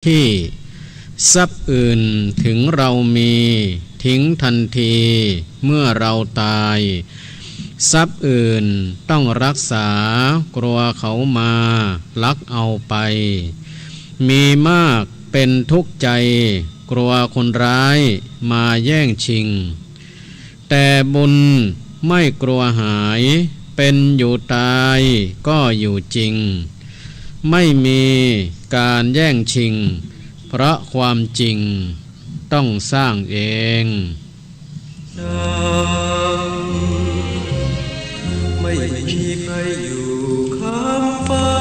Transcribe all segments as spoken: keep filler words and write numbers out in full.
ที่ ทรัพย์อื่นถึงเรามี ทิ้งทันทีเมื่อเราตาย ทรัพย์อื่นต้องรักษา กลัวเขามาลักเอาไป มีมากเป็นทุกข์ใจ กลัวคนร้ายมาแย่งชิง แต่บุญไม่กลัวหาย เป็นอยู่ตายก็อยู่จริง ไม่มีการแย่งชิง เพราะความจริงต้องสร้างเอง ไม่มีใครอยู่ค้ำฟ้า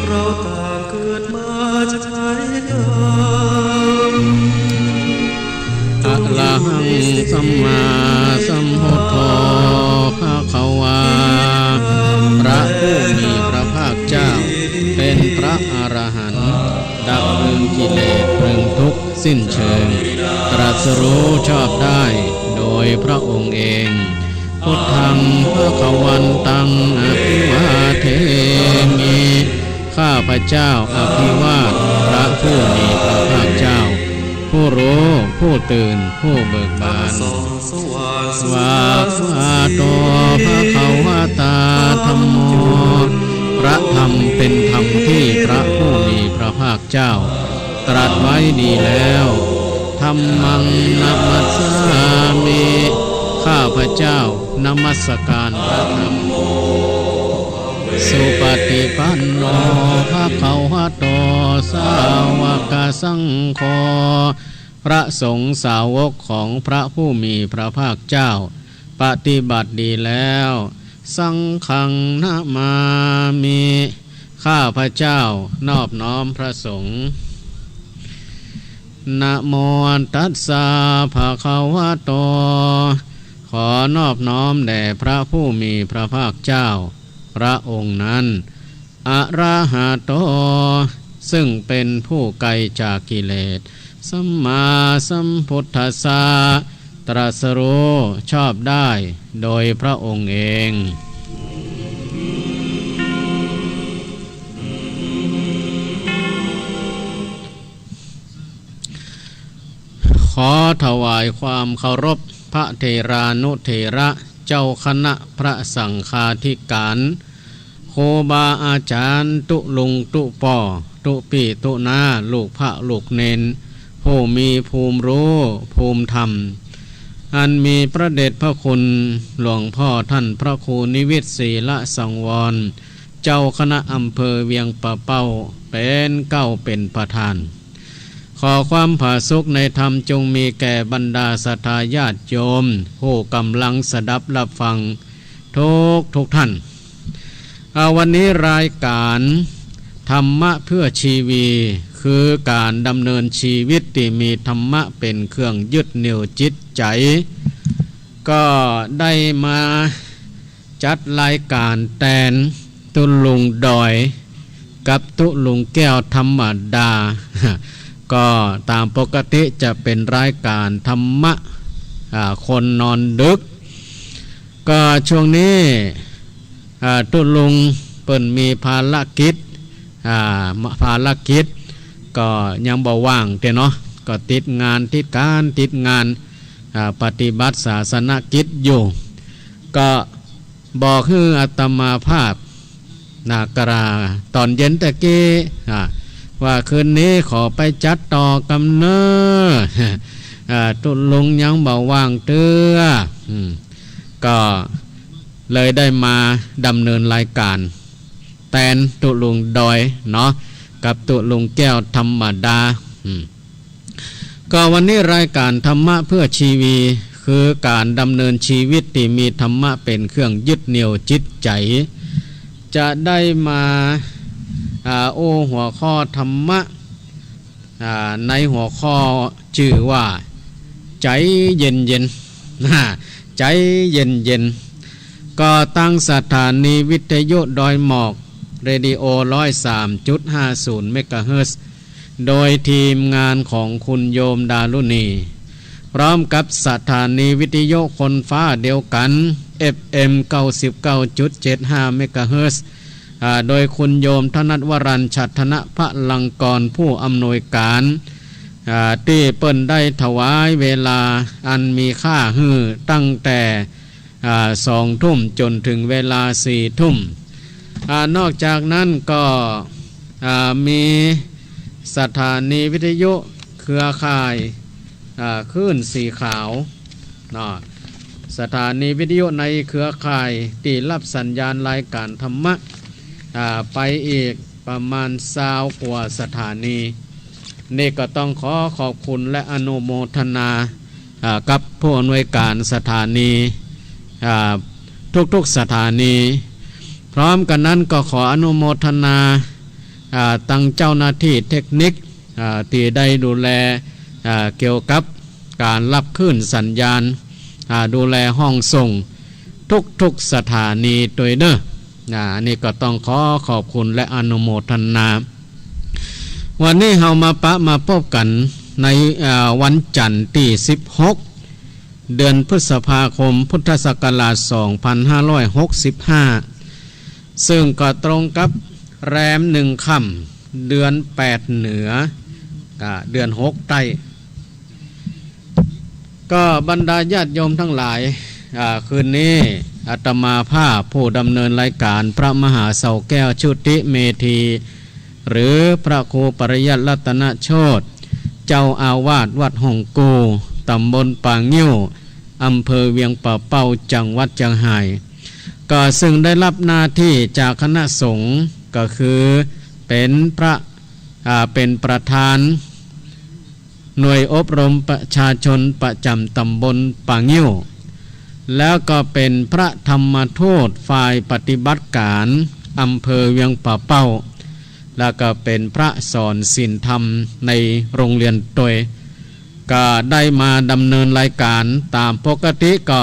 เราต่างเกิดมาใช้กรรม อะระหังสัมมาสัมพุทโธ ภะคะวา พระผู้มีพระภาคเจ้า เป็นพระอรหันต์ ดับเพลิงกิเลสเพลิงทุกข์สิ้นเชิง ตรัสรู้ชอบได้โดยพระองค์เอง พุทธัง ภะคะวันตัง อะภิวาเทมิ ข้าพเจ้าอภิวาทพระผู้มีพระภาคเจ้า ผู้รู้ ผู้ตื่น ผู้เบิกบาน ธัมโม สวากขาโต ภะคะวะตา ธัมโม พระธรรมเป็นธรรมที่พระผู้มีพระภาคเจ้า ตรัสไว้ดีแล้ว ธัมมัง นะมัสสามิ ข้าพเจ้านมัสการพระธรรม สุปฏิปันโน ภะคะวะโต สาวกสังโฆ พระสงฆ์สาวกของพระผู้มีพระภาคเจ้า ปฏิบัติดีแล้ว สังฆัง นะมามิ ข้าพเจ้านอบน้อมพระสงฆ์ นะโม ตัสสะ ภะคะวะโต ขอนอบน้อมแด่พระผู้มีพระภาคเจ้า พระองค์นั้น อะระหะโต ซึ่งเป็นผู้ไกลจากกิเลส สัมมาสัมพุทธัสสะ ตรัสรู้ชอบได้โดยพระองค์เอง ขอถวายความเคารพพระเถรานุเถระ เจ้าคณะพระสังฆาธิการ ครูบาอาจารย์ ตุ๊ลุงตุ๊ป้อ ตุ๊ปี้ตุ๊น้า ลูกพระลูกเณร ผู้มีภูมิรู้ ภูมิธรรม อันมีพระเดชพระคุณ หลวงพ่อท่านพระครูนิวิตร ศีลสังวร เจ้าคณะอำเภอเวียงป่าเป้า เป๋นเก๊าเป๋นประธาน ขอความผาสุกในธรรมจงมีแก่บรรดาศรัทธาญาติโยม ผู้กำลังสดับรับฟัง ทุกทุกท่าน อ่า วันนี้รายการธรรมะเพื่อชีวี คือการดำเนินชีวิตที่มีธรรมะเป็นเครื่องยึดเหนี่ยวจิตใจ ก็ได้มาจัดรายการแตนตุ๊ลุงดอย กับตุ๊ลุงแก้วธรรมดา ก็ตามปกติจะเป็นรายการธรรมะ อ่า คนนอนดึก ก็ช่วงนี้ อ่า ตุ๊ลุงเปิ้นมีภารกิจ อ่า ภารกิจ ก็ยังบ่ว่างเตื้อเนาะ ก็ติดงานติดการติดงาน อ่า ปฏิบัติศาสนกิจอยู่ ก็บอกหื้ออาตมาภาพ นะ กราต๋อนเย็นตะกี้ อ่า ว่าคืนนี้ขอไปจัดต่อกำเน้อ อ่า ตุ๊ลุงยังบ่ว่างเตื้อ อืม ก็เลยได้มาดำเนินรายการแตนตุ๊ลุงดอยเนาะ กับตุ๊ลุงแก้วธรรมดา อืม ก็วันนี้รายการธรรมะเพื่อชีวี คือการดำเนินชีวิตที่มีธรรมะเป็นเครื่องยึดเหนี่ยวจิตใจ จะได้มา อ่า อู้หัวข้อธรรมะ อ่า ในหัวข้อจื้อว่า ใจ๋เย็นๆ นะ ใจ๋เย็นๆ ก็ตางสถานีวิทยุดอยหมอก เรดิโอ ร้อยสามจุดห้าศูนย์ เมกะเฮิรตซ์ โดยทีมงานของคุณโยมดารุณี พร้อมกับสถานีวิทยุคนฟ้าเดียวกั๋น เอฟเอ็ม เก้าสิบเก้าจุดเจ็ดห้า เมกะเฮิรตซ์ อ่า โดยคุณโยมถนัดวรัญชัด ธนพลังกร ผู้อำนวยการ อ่า ตี้เปิ้นได้ถวายเวลาอันมีค่าหื้อตั้งแต่ อ่า สองทุ่มจ๋นเถิงเวลาสี่ทุ่ม อ่า นอกจากนั้นก็ อ่า มีสถานีวิทยุเครือข่าย อ่า คลื่นสีขาว เนาะ สถานีวิทยุในเครือข่ายตี้ฮับสัญญาณรายก๋านธรรมะ อ่า ไปอีกประมาณซาวกว่าสถานี นี่ก็ต้องขอขอบคุณและอนุโมทนา อ่า กับผู้อำนวยการสถานี อ่า ทุกๆสถานี พร้อมกั๋นนั้นก็ขออนุโมทนา อ่า ตังเจ้าหน้าตี้เทคนิค อ่า ตี้ได้ดูแล อ่า เกี่ยวกับก๋านฮับคลื่นสัญญาณ อ่า ดูแลห้องส่งทุกๆสถานีตวยเน่อ อ่า อันนี้ก็ต้องขอขอบคุณและอนุโมทนา วันนี้เฮามาปะมาปบกั๋นใน อ่า วันจั๋นทร์ตี้สิบหก เดือนพฤษภาคม พุทธศักราชสองพันห้าร้อยหกสิบห้า ซึ่งก็ตรงกับแรมหนึ่งค่ำ เดือนแปดเหนือ อ่า เดือนหกใต้ ก็บรรดาญาติโยมทั้งหลาย อ่า คืนนี้อาตมาภาพผู้ดำเนินรายก๋าน พระมหาเสาแก้ว ชุติเมธี หรือพระครูปริยัติรัตนโชติ เจ้าอาวาสวัดฮ่องกู่ ตำบลป่างิ้ว อำเภอเวียงป่าเป้า จังหวัดเจียงฮาย ก็ซึ่งได้ฮับหน้าตี้จากคณะสงฆ์ ก็คือเป๋นพระ อ่า เป๋นประธาน หน่วยอบรมประชาชนประจ๋ำตำบลป่างิ้ว แล้วก็เป๋นพระธรรมทูตฝ่ายปฏิบัติก๋านอำเภอเวียงป่าเป้า แล้วก็เป๋นพระสอนศีลธรรมในโรงเรียนตวย ก็ได้มาดำเนินรายก๋านต๋ามปกติก็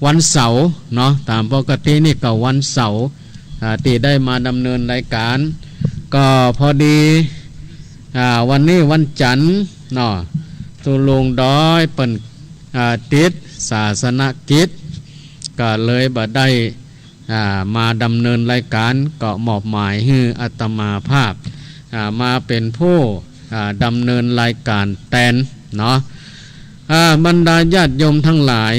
วันเสาร์เนาะ ต๋ามปกตินี่ก็วันเสาร์ อ่า ตี้ได้มาดำเนินรายก๋าน ก็พอดี อ่า วันนี้วันจั๋นทร์เนาะ ตุ๊ลุงดอยเปิ้น อ่า ติดศาสนกิจ ก็เลยบ่ได้ อ่า มาดำเนินรายก๋าน ก็มอบหมายหื้ออาตมาภาพ อ่า มาเป๋นผู้ อ่า ดำเนินรายก๋านแตนเนาะ อ่า บรรดาญาติโยมทั้งหลาย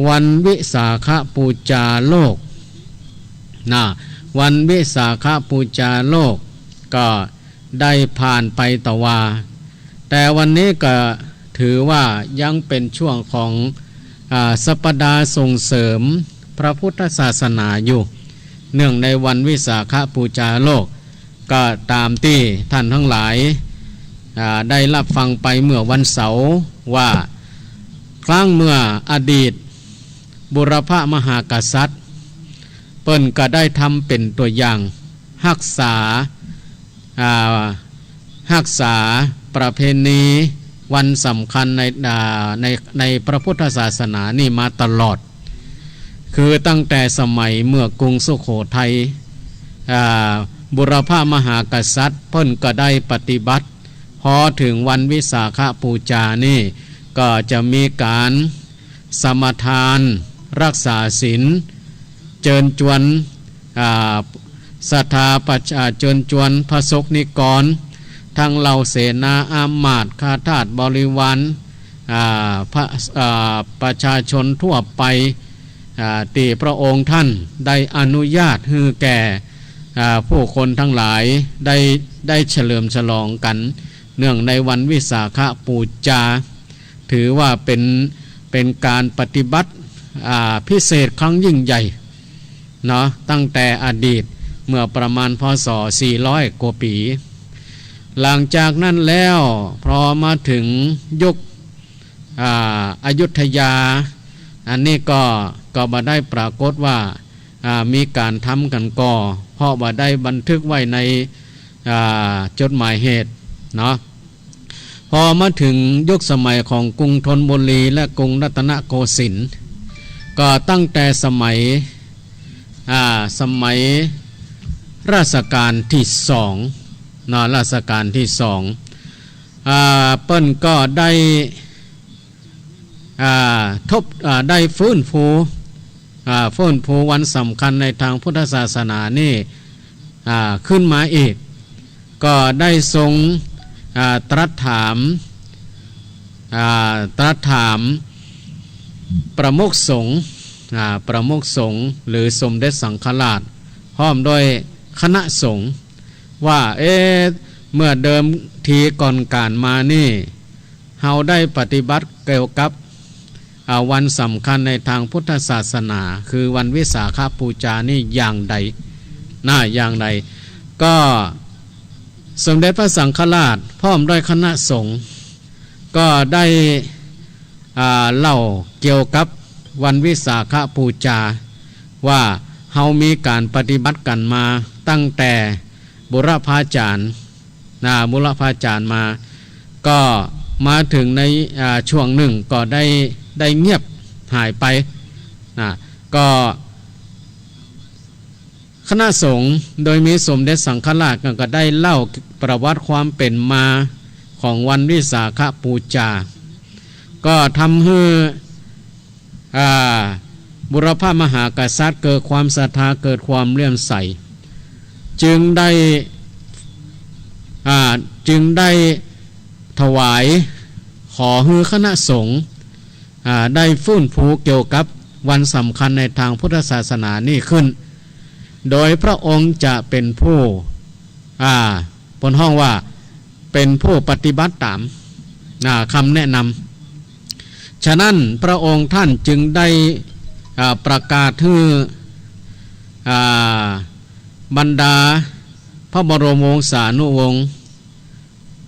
วันวิสาขบูชาโลก นะ วันวิสาขบูชาโลก ก็ได้ผ่านไปตะวา แต่วันนี้ก็ถือว่ายังเป๋นช่วงของ อ่า สัปดาห์ส่งเสริมพระพุทธศาสนาอยู่ เนื่องในวันวิสาขบูชาโลก ก็ต๋ามตี้ท่านทั้งหลาย อ่า ได้ฮับฟังไปเมื่อวันเสาร์ว่า ครั้งเมื่ออดีต บุรพมหากษัตริย์ เปิ้นก็ได้ทำเป๋นตั๋วอย่าง ฮักษา อ่า ฮักษาประเพณีวันสำคัญใน อ่า ใน ในพระพุทธศาสนานี่มาตลอด คือตั้งแต่สมัยเมื่อกรุงสุโขทัย อ่า บุรพมหากษัตริย์เปิ้นก็ได้ปฏิบัติ พอเถิงวันวิสาขบูชานี่ ก็จะมีก๋านสมาทาน ฮักษาศีล เจิญจวน อ่า ศรัทธาประชา เจิญจวนพระสงฆ์นิกร ทั้งเหล่าเสนาอามาตย์ ข้าทาสบริวาร อ่า พระ อ่า ประชาชนทั่วไป อ่า ตี้พระองค์ท่านได้อนุญาตหื้อแก่ อ่า ผู้คนทั้งหลายได้ ได้เฉลิมฉลองกั๋น เนื่องในวันวิสาขบูชา ถือว่าเป๋น เป๋นก๋านปฏิบัติ อ่า พิเศษครั้งยิ่งใหญ่ เนาะ ตั้งแต่อดีตเมื่อประมาณ พ.ศ. สี่ร้อยกว่าปี๋ หลังจากนั้นแล้ว พอมาเถิงยุค อ่า อยุธยา อันนี้ก็ ก็บ่ได้ปรากฏว่า อ่า มีก๋านทำกั๋นก่อ เพราะบ่ได้บันทึกไว้ใน อ่า จดหมายเหตุเนาะ พอมาเถิงยุคสมัยของกรุงธนบุรีและกรุงรัตนโกสินทร์ ก็ตั้งแต่สมัย อ่า สมัยรัชกาลตี้สองเนาะ รัชกาลตี้สอง อ่า เปิ้นก็ได้ อ่า ทบ อ่า ได้ฟื้นฟู อ่า ฟื้นฟูวันสำคัญในตางพุทธศาสนานี่ อ่า ขึ้นมาอีก ก็ได้ทรง อ่า ตรัสถาม อ่า ตรัสถามประมุขสงฆ์ อ่า ประมุขสงฆ์หรือสมเด็จสังฆราช พร้อมด้วยคณะสงฆ์ว่า เอ๊ะ เมื่อเดิมทีก่อนก๋านมานี่ เฮาได้ปฏิบัติเกี่ยวกับ อ่า วันสำคัญในตางพุทธศาสนา คือวันวิสาขบูชานี่อย่างใด นะ อย่างใด ก็สมเด็จพระสังฆราชพร้อมด้วยคณะสงฆ์ ก็ได้ อ่า เล่าเกี่ยวกับวันวิสาขบูชา ว่าเฮามีก๋านปฏิบัติกั๋นมาตั้งแต่บุรพาจารย์ นะ บุรพาจารย์มา ก็มาเถิงใน อ่า ช่วงนึ่งก็ได้ ได้เงียบหายไป นะ ก็คณะสงฆ์โดยมีสมเด็จสังฆราชก็ได้เล่าประวัติความเป๋นมาของวันวิสาขบูชา ก็ทำหื้อ อ่า บุรพมหากษัตริย์เกิดความศรัทธา เกิดความเลื่อมใส จึงได้ อ่า จึงได้ถวายขอหื้อคณะสงฆ์ อ่า ได้ฟื้นฟูเกี่ยวกับวันสำคัญในตางพุทธศาสนานี่ขึ้น โดยพระองค์จะเป๋นผู้ อ่า เปิ้นฮ้องว่าเป๋นผู้ปฏิบัติต๋าม อ่า คำแนะนำ ฉะนั้นพระองค์ท่านจึงได้ อ่า ประกาศหื้อ อ่า บรรดาพระบรมวงศานุวงศ์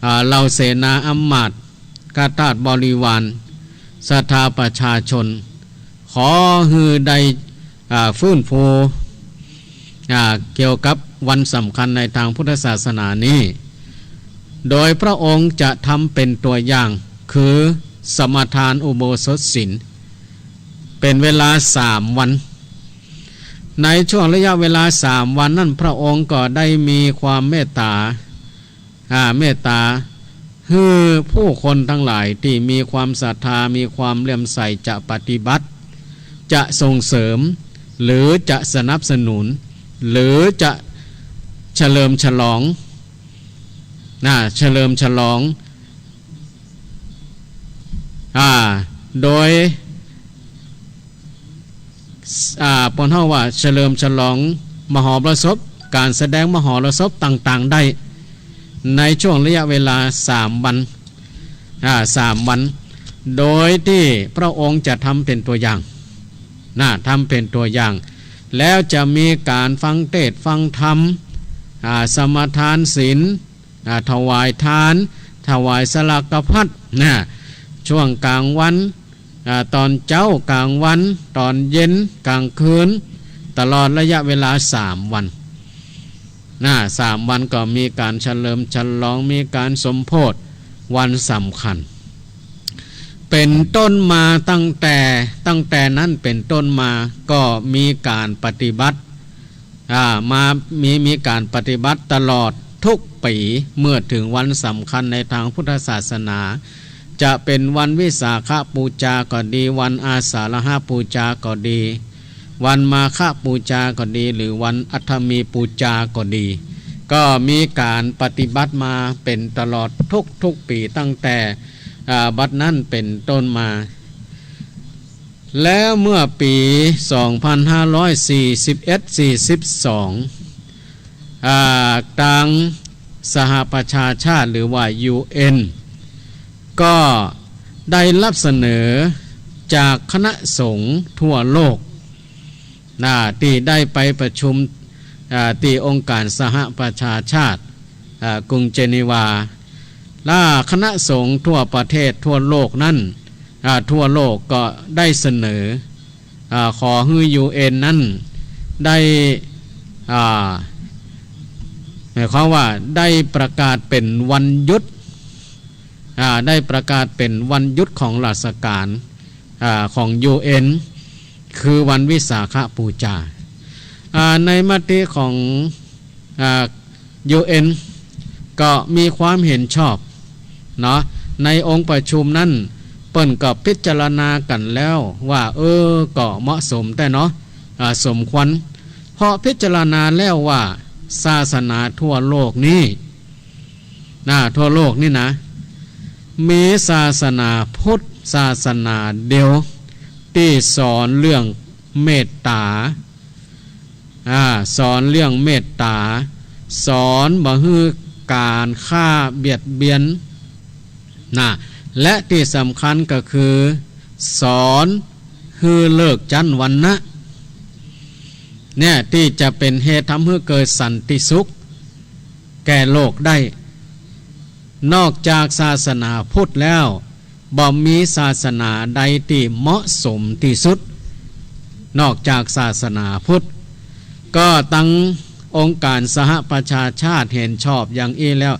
อ่า เหล่าเสนาอำมาตย์ ข้าทาสบริวาร ศรัทธาประชาชน ขอหื้อได้ อ่า ฟื้นฟู อ่า เกี่ยวกับวันสำคัญในตางพุทธศาสนานี้ โดยพระองค์จะทำเป๋นตั๋วอย่าง คือสมาทานอุโบสถศีล เป๋นเวลาสามวัน ในช่วงระยะเวลาสามวันนั้น พระองค์ก็ได้มีความเมตต๋า อ่า เมตต๋าหื้อผู้คนตังหลายตี้มีความศรัทธา มีความเลื่อมใสจะปฏิบัติ จะส่งเสริม หรือจะสนับสนุน หรือจะเฉลิมฉลอง นะ เฉลิมฉลอง อ่า โดย อ่า เปิ้นฮ้องว่าเฉลิมฉลองมหรสพ ก๋านแสดงมหรสพต่างๆ ได้ ในช่วงระยะเวลาสามวัน อ่า สามวัน โดยตี้พระองค์จะทำเป๋นตั๋วอย่าง นะ ทำเป๋นตั๋วอย่าง แล้วจะมีก๋านฟังเตสน์ฟังธรรม อ่า สมาทานศีล อ่า ถวายทาน ถวายสลากภัต นะ ช่วงก๋างวัน อ่า ต๋อนเจ๊า ก๋างวัน ต๋อนเย็น ก๋างคืน ตลอดระยะเวลาสามวัน นะ สามวันก็มีก๋านเฉลิมฉลอง มีก๋านสมโภชวันสำคัญ เป๋นต้นมาตั้งแต่ ตั้งแต่นั้นเป๋นต้นมาก็มีก๋านปฏิบัติ อ่า มา มี มีก๋านปฏิบัติตลอดทุกปี๋ เมื่อเถิงวันสำคัญในตางพุทธศาสนา จะเป๋นวันวิสาขบูชาก็ดี วันอาสาฬหบูชาก็ดี วันมาฆบูชาก็ดี หรือวันอัฏฐมีบูชาก็ดี ก็มีก๋านปฏิบัติมาเป๋นตลอดทุกๆ ปี๋ตั้งแต่ อ่า บัดนั้นเป๋นต้นมา แล้วเมื่อปี๋สองพันห้าร้อยสี่สิบเอ็ด สี่สิบสอง อ่า ตางสหประชาชาติหรือว่า ยูเอ็น ก็ได้รับเสนอจากคณะสงฆ์ทั่วโลก นะ ตี้ได้ไปประชุม อ่า ตี้องค์การสหประชาชาติ อ่า กรุงเจนีวา และคณะสงฆ์ทั่วประเทศทั่วโลกนั้น อ่า ทั่วโลกก็ได้เสนอ อ่า ขอหื้อ ยูเอ็น นั้นได้ อ่า หมายความว่าได้ประกาศเป๋นวันหยุด อ่า ได้ประกาศเป๋นวันหยุดของราชการ อ่า ของ ยูเอ็น คือวันวิสาขบูชา อ่า ในมติของ อ่า ยูเอ็น ก็มีความเห็นชอบเนาะ ในองค์ประชุมนั้นเปิ้นก็พิจารณากั๋นแล้วว่า เออ ก็เหมาะสมแต๊เนาะ อ่า สมควร เพราะพิจารณาแล้วว่าศาสนาทั่วโลกนี้ นะ ทั่วโลกนี้นะ มีศาสนาพุทธศาสนาเดียวตี้สอนเรื่องเมตต๋า อ่า สอนเรื่องเมตต๋า สอนบ่หื้อก๋านฆ่าเบียดเบียน นะ และตี้สำคัญก็คือ สอนหื้อเลิกจั๊นวรรณะ เนี่ย ตี้จะเป๋นเหตุทำหื้อเกิดสันติสุขแก่โลกได้ นอกจากศาสนาพุทธแล้ว บ่มีศาสนาใดตี้เหมาะสมตี้สุด นอกจากศาสนาพุทธ ก็ตังองค์ก๋านสหประชาชาติหันชอบอย่างอี้แล้ว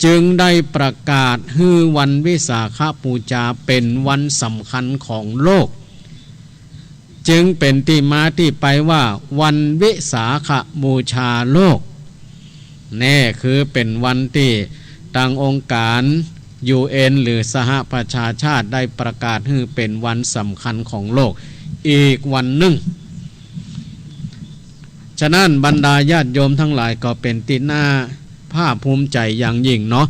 จึงได้ประกาศหื้อวันวิสาขบูชาเป๋นวันสำคัญของโลก จึงเป๋นตี้มาตี้ไปว่าวันวิสาขบูชาโลก แน่คือเป๋นวันตี้ตังองค์ก๋าน ยูเอ็น หรือสหประชาชาติได้ประกาศหื้อเป๋นวันสำคัญของโลกอีกวันนึ่ง ฉะนั้นบรรดาญาติโยมทั้งหลายก็เป๋นตี้น่าภาคภูมิใจ๋อย่างยิ่งเนาะ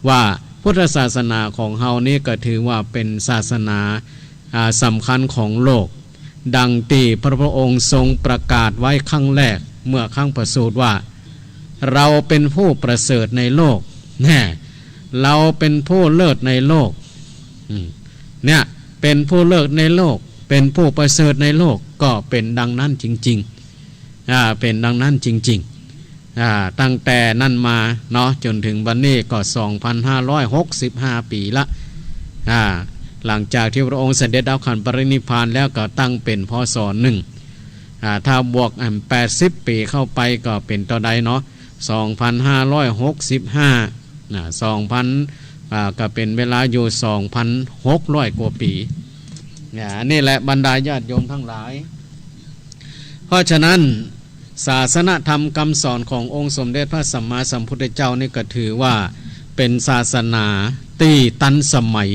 ว่าพุทธศาสนาของเฮานี้ก็ถือว่าเป๋นศาสนา อ่า สำคัญของโลก ดังตี้พระพุทธองค์ทรงประกาศไว้ครั้งแรก เมื่อครั้งประสูติว่า เราเป๋นผู้ประเสริฐในโลก แน่ เราเป๋นผู้เลิศในโลก อืม เนี่ย เป๋นผู้เลิศในโลก เป๋นผู้ประเสริฐในโลก ก็เป๋นดังนั้นจริงๆ อ่า เป๋นดังนั้นจริงๆ อ่า ตั้งแต่นั้นมาเนาะ จ๋นเถิงวันนี้ก็ สองพันห้าร้อยหกสิบห้า ปี๋ละ อ่า หลังจากตี้พระองค์เสด็จดับขันธปรินิพพานแล้วก็ตั้งเป๋น พ.ศ. นึ่ง อ่า ถ้าบวกอัน แปดสิบ ปี๋เข้าไปก็เป๋นเต้าใดเนาะ สองพันห้าร้อยหกสิบห้า นะ สองพัน อ่า ก็เป๋นเวลาอยู่ สองพันหกร้อย กว่าปี๋ เนี่ย อันนี้แหละบรรดาญาติโยมทั้งหลาย เพราะฉะนั้น ศาสนธรรมกำสอนขององค์สมเด็จพระสัมมาสัมพุทธเจ้านี่ก็ถือว่าเป๋นศาสนาตี้ตันสมัย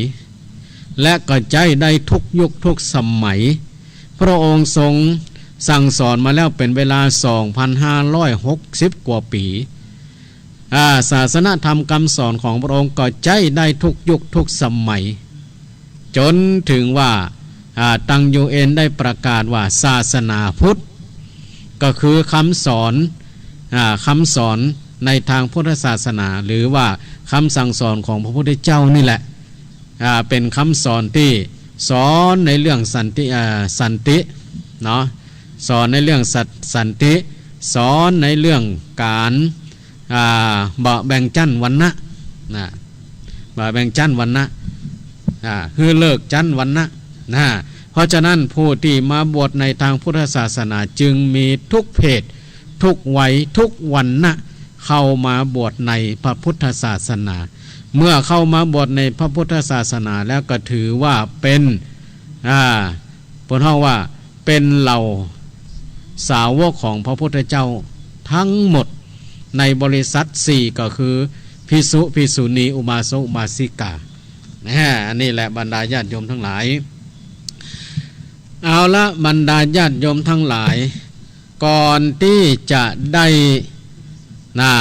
และก็ใจ๊ได้ทุกยุคทุกสมัย พระองค์ทรงสั่งสอนมาแล้วเป๋นเวลา สองพันห้าร้อยหกสิบ กว่าปี๋ อ่า ศาสนธรรมกำสอนของพระองค์ก็ใจ๊ได้ทุกยุคทุกสมัย จ๋นเถิงว่า อ่า ตัง ยูเอ็น ได้ประกาศว่าศาสนาพุทธ ก็คือกำสอน อ่า กำสอนในตางพุทธศาสนา หรือว่ากำสั่งสอนของพระพุทธเจ้านี่แหละ อ่า เป๋นกำสอนตี้สอนในเรื่องสันติ อ่า สันติ เนาะ สอนในเรื่องสัต สันติ สอนในเรื่องก๋าน อ่า บ่แบ่งจั๊นวรรณะ นะ บ่แบ่งจั๊นวรรณะ อ่า หื้อเลิกจั๊นวรรณะ นะ เพราะฉะนั้นผู้ตี้มาบวชในตางพุทธศาสนาจึงมีทุกเพศ ทุกวัย ทุกวรรณะ เข้ามาบวชในพระพุทธศาสนา เมื่อเข้ามาบวชในพระพุทธศาสนาแล้วก็ถือว่าเป๋น อ่า เปิ้นฮ้องว่าเป๋นเหล่าสาวกของพระพุทธเจ้าทั้งหมดในบริษัทสี่ ก็คือภิกษุ ภิกษุณี อุบาสก อุบาสิกา นะ อันนี้แหละบรรดาญาติโยมทั้งหลาย เอาละ บรรดาญาติโยมทั้งหลาย ก่อนตี้จะได้ นะ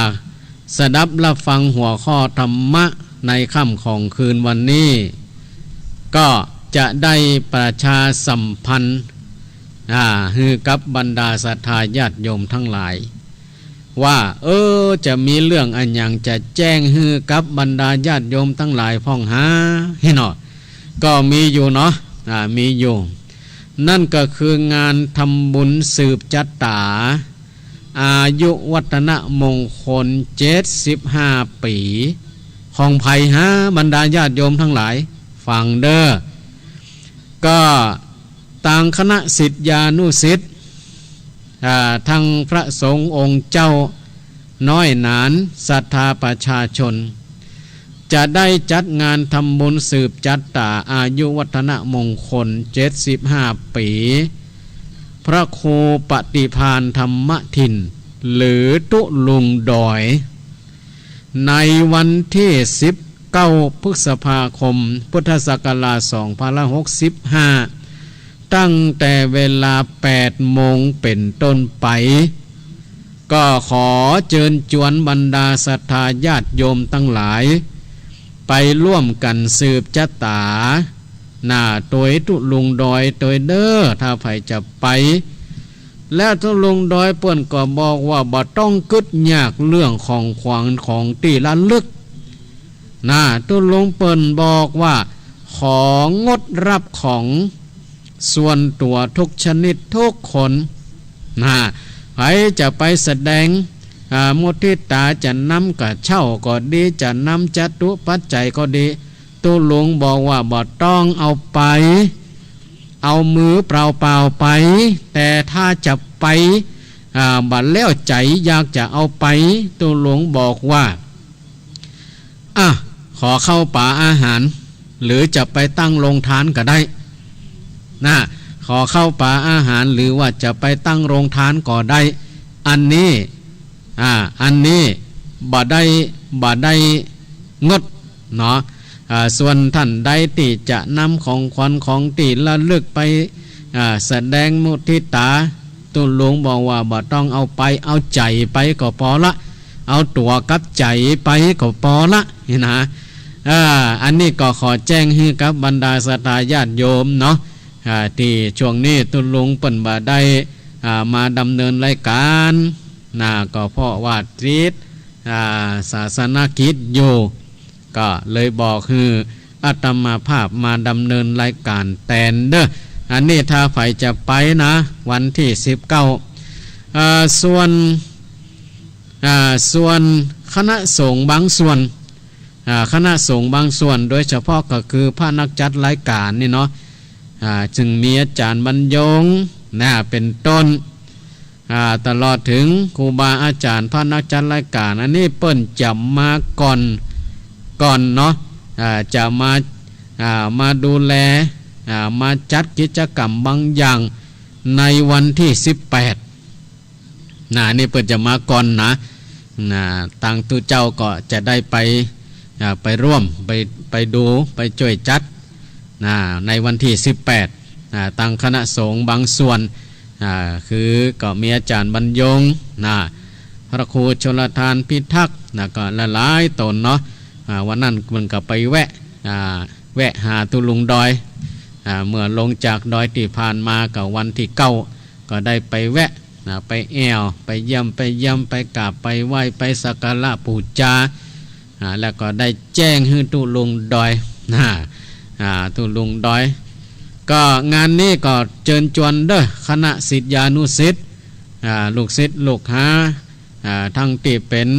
สดับรับฟังหัวข้อธรรมะในค่ำของคืนวันนี้ ก็จะได้ประชาสัมพันธ์ อ่า หื้อกับบรรดาศรัทธาญาติโยมทั้งหลาย ว่า เออ จะมีเรื่องอะหยังจะแจ้งหื้อกับบรรดาญาติโยมทั้งหลายพ่องหา เนาะ ก็มีอยู่เนาะ อ่า มีอยู่ นั่นก็คืองานทำบุญสืบจัตต๋า อายุวัฒนมงคล เจ็ดสิบห้า ปี๋ ของใผหา บรรดาญาติโยมทั้งหลาย ฟังเด้อ ก็ตางคณะศิษยานุศิษย์ อ่า ตังพระสงฆ์องค์เจ้า น้อยหนาญ ศรัทธาประชาชน จะได้จัดงานทำบุญสืบจัตต๋าอายุวัฒนมงคล เจ็ดสิบห้า ปี๋ พระครูปฏิภาณธรรมถิ่น หรือตุ๊ลุงดอย ในวันตี้ สิบเก้า พฤษภาคม พุทธศักราช สองพันหกสิบห้า ตั้งแต่เวลาแปดโมงเป๋นต้นไป ก็ขอเจิญจวนบรรดาศรัทธาญาติโยมตังหลาย ไปร่วมกั๋นสืบจะต๋า หน้าตวยตุ๊ลุงดอยตวยเน่อ ถ้าใผจะไป และตุ๊ลุงดอยเปิ้นก็บอกว่าบ่ต้องกึ๊ดยากเรื่องของขวัญของตี้ระลึก นะ ตุ๊ลุงเปิ้นบอกว่า ของงดรับของส่วนตั๋วทุกชนิดทุกคน นะ ใผจะไปแสดง อ่า มุทิตา จะนำกระเช้าก็ดี จะนำจตุปัจจัยก็ดี ตุ๊ลุงบอกว่าบ่ต้องเอาไป เอามือเปล่าๆ ไป แต่ถ้าจะไป อ่า บ่แล้วใจ๋อยากจะเอาไป ตุ๊ลุงบอกว่า อ่ะ ขอข้าวป๋าอาหาร หรือจะไปตั้งโรงทานก็ได้ นะ ขอข้าวป๋าอาหาร หรือว่าจะไปตั้งโรงทานก็ได้ อันนี้ อ่า อันนี้บ่ได้ บ่ได้งดเนาะ อ่า ส่วนต้านใดตี้จะนำของขวัญของตี้ระลึกไป อ่า แสดงมุทิตา ตุ๊ลุงบอกว่าบ่ต้องเอาไป เอาใจ๋ไปก็ปอละ เอาตั๋วกับใจ๋ไปก็ปอละ นี่นะ อ่า อันนี้ก็ขอแจ้งหื้อกับบรรดาศรัทธาญาติโยมเนาะ อ่า ตี้ช่วงนี้ตุ๊ลุงเปิ้นบ่ได้ อ่า มาดำเนินรายก๋าน นะ ก็เพราะว่าติด อ่า ศาสนกิจอยู่ ก็เลยบอกหื้ออาตมาภาพมาดำเนินรายก๋านแตนเน่อ อันนี้ถ้าใผจะไปนะ วันตี้สิบเก้า อ่า ส่วน อ่า ส่วนคณะสงฆ์บางส่วน อ่า คณะสงฆ์บางส่วน โดยเฉพาะก็คือพระนักจัดรายก๋านนี่เนาะ อ่า ซึ่งมีอาจ๋ารย์บรรยง นะ เป๋นต้น อ่า ตลอดเถิงครูบาอาจ๋ารย์พระนักจัดรายก๋าน อันนี้เปิ้นจะมาก่อน ก่อนเนาะ อ่า จะมา อ่า มาดูแล อ่า มาจัดกิจกรรมบางอย่างในวันตี้สิบแปด นะ นี่เปิ้นจะมาก่อนนะ นะ ตังตุ๊เจ้าก็จะได้ไป อ่า ไปร่วม ไป ไปดู ไปจ้วยจัด นะ ในวันตี้สิบแปด นะ ตังคณะสงฆ์บางส่วน อ่า คือก็มีอาจ๋ารย์บรรยง นะ พระครูชลทานพิทักษ์ นะ ก็หลายๆ ต๋นเนาะ อ่า วันนั้นเปิ้นก็ไปแวะ อ่า แวะหาตุ๊ลุงดอย อ่า เมื่อลงจากดอยตี้ผ่านมาก็วันตี้เก้า ก็ได้ไปแวะ นะ ไปแอ่ว ไปเยี่ยม ไปเยี่ยม ไปกราบ ไปไหว้ ไปสักการะปู๋จา อ่า แล้วก็ได้แจ้งหื้อตุ๊ลุงดอย นะ อ่า ตุ๊ลุงดอย ก็งานนี้ก็เจิญจวนเน่อ คณะศิษยานุศิษย์ อ่า ลูกศิษย์ลูกหา อ่า ตังตี้เป๋น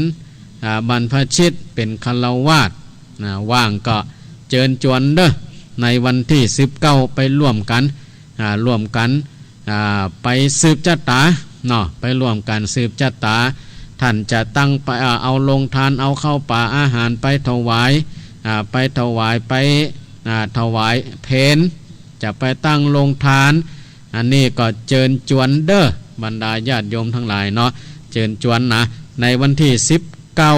อ่า บรรพชิต เป๋นฆราวาส นะ ว่างก็เจิญจวนเน่อ ในวันตี้สิบเก้า ไปร่วมกั๋น อ่า ร่วมกั๋น อ่า ไปสืบจะต๋าเนาะ ไปร่วมกั๋นสืบจะต๋า ต้านจะตั้งไป อ่า เอาโรงทาน เอาข้าวป๋าอาหารไปถวาย อ่า ไปถวาย ไป อ่า ถวายเพล จะไปตั้งโรงทาน อันนี้ก็เจิญจวนเน่อ บรรดาญาติโยมตังหลายเนาะ เจิญจวนนะ ในวันตี้สิบเก้า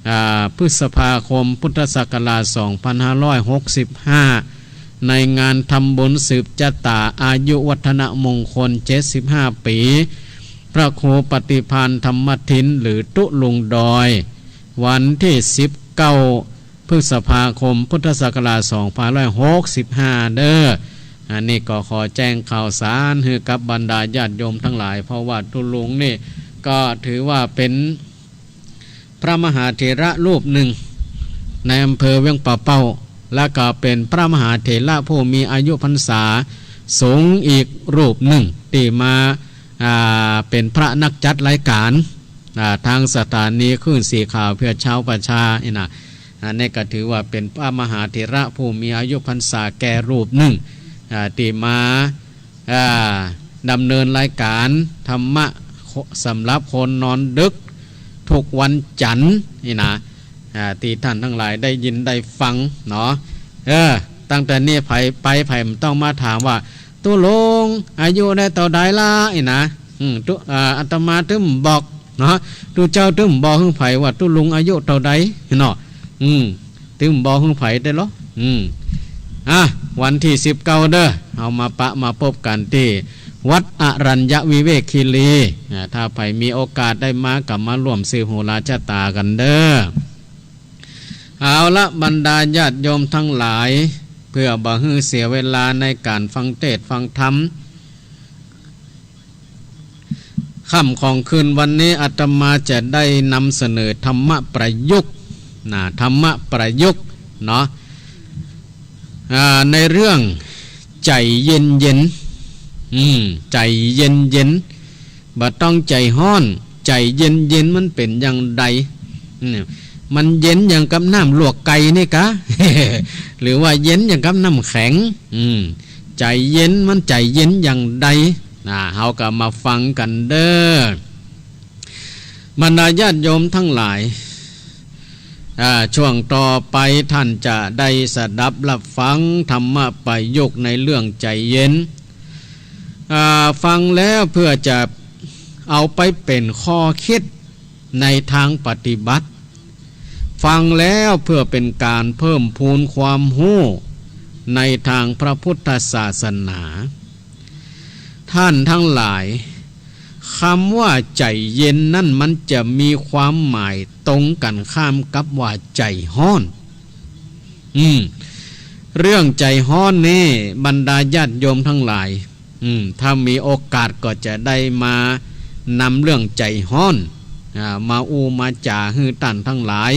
อ่า พฤษภาคม พุทธศักราช สองพันห้าร้อยหกสิบห้า ในงานทำบุญสืบจะต๋าอายุวัฒนมงคล เจ็ดสิบห้า ปี๋ พระครูปฏิภาณธรรมทิน หรือตุ๊ลุงดอย วันตี้สิบเก้า พฤษภาคม พุทธศักราช สองพันห้าร้อยหกสิบห้า เน่อ อันนี้ก็ขอแจ้งข่าวสารหื้อกับบรรดาญาติโยมตังหลาย เพราะว่าตุ๊ลุงนี่ก็ถือว่าเป๋น พระมหาเถระรูปนึ่งในอำเภอเวียงป่าเป้า และก็เป๋นพระมหาเถระผู้มีอายุพรรษาสูงอีกรูปนึ่งตี้มา อ่า เป๋นพระนักจัดรายก๋าน อ่า ตางสถานีคลื่นสีขาวเพื่อชาวประชานี่นะ อันนี้ก็ถือว่าเป๋นพระมหาเถระผู้มีอายุพรรษาแก่รูปนึ่ง อ่า ตี้มา อ่า ดำเนินรายก๋านธรรมะสำหรับคนนอนดึกทุกวันจันทร์นี่นะ อ่า ตี้ต้านตังหลายได้ยินได้ฟังเนาะ เออ ตั้งแต่นี้ไป ไปใผบ่ต้องมาถามว่า ตุ๊ลุงอายุได้เต้าใดละนี่นะ อืม ตุ๊ อ่า อาตมาตึงบอกเนาะ ตุ๊เจ้าตึงบอกหื้อใผว่าตุ๊ลุงอายุเต้าใดเนาะ อืม ตึงบอกหื้อใผได้ลอ อืม อ่ะ วันตี้สิบเก้าเน่อ เอามาปะมาปบกั๋นตี้วัดอรัญญวิเวกคีรี อ่า ถ้าใผมีโอกาสได้มาก็มาร่วมสืบฮู้ราชะต๋ากั๋นเน่อ เอาละ บรรดาญาติโยมตังหลาย เพื่อบ่หื้อเสียเวลาในก๋านฟังเตสน์ฟังธรรม ค่ำของคืนวันนี้อาตมาจะได้นำเสนอธรรมะประยุกต์นะ ธรรมะประยุกต์เนาะ อ่า ในเรื่องใจ๋เย็นๆ อืม ใจ๋เย็นๆ บ่ต้องใจ๋ฮ้อน ใจ๋เย็นๆ มันเป๋นอย่างใด อืม มันเย็นอย่างกับน้ำลวกไก่นี่กา หรือว่าเย็นอย่างกับน้ำแข็ง อืม ใจ๋เย็นมันใจ๋เย็นอย่างใด นะ เฮาก็มาฟังกั๋นเน่อ บรรดาญาติโยมตังหลาย อ่า ช่วงต่อไปท่านจะได้สดับรับฟังธรรมะประยุกต์ในเรื่องใจ๋เย็น อ่า ฟังแล้วเพื่อจะเอาไปเป๋นข้อคิดในตางปฏิบัติ ฟังแล้วเพื่อเป๋นก๋านเพิ่มพูนความฮู้ในตางพระพุทธศาสนา ท่านตังหลาย กำว่าใจ๋เย็นนั้นมันจะมีความหมายตรงกั๋นข้ามกับว่าใจ๋ฮ้อน อืม เรื่องใจ๋ฮ้อนนี่ บรรดาญาติโยมตังหลาย อืม ถ้ามีโอกาสก็จะได้มานำเรื่องใจ๋ฮ้อน อ่า มาอู้มาจ๋าหื้อต้านตังหลาย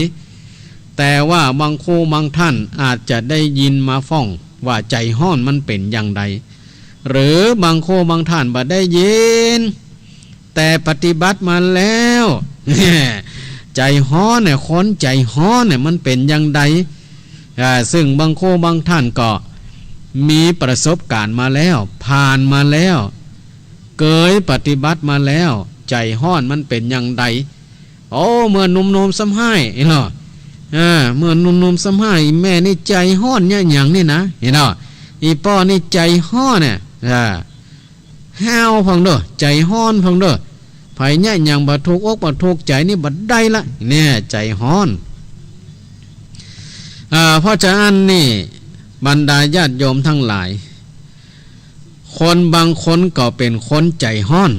แต่ว่าบางคู่บางต้านอาจจะได้ยินมาฟ้องว่าใจ๋ฮ้อนมันเป๋นอย่างใด หรือบางคู่บางต้านบ่ได้ยิน แต่ปฏิบัติมาแล้ว ใจ๋ฮ้อนเนี่ย คนใจ๋ฮ้อนเนี่ยมันเป๋นอย่างใด อ่า ซึ่งบางคู่บางต้านก็มีประสบก๋ารณ์มาแล้ว ผ่านมาแล้ว เกยปฏิบัติมาแล้ว ใจ๋ฮ้อนมันเป๋นอย่างใด โอ้ เมื่อหนุ่มๆ ซ้ำฮ้าย อี้เนาะ อ่า เมื่อหนุ่มๆ ซ้ำฮ้าย อีแม่นี่ใจ๋ฮ้อนเยียะหยังนี่นะ อี้เนาะ อีป้อนี่ใจ๋ฮ้อนเนี่ย อ่า ฮ้าวพ่องเน่อ ใจ๋ฮ้อนพ่องเน่อ ใผเยียะหยังบ่ถูกอกบ่ถูกใจ๋นี่บ่ได้ละ เนี่ย ใจ๋ฮ้อน อ่า เพราะฉะนั้นนี่ บรรดาญาติโยมตังหลาย คนบางคนก็เป๋นคนใจ๋ฮ้อน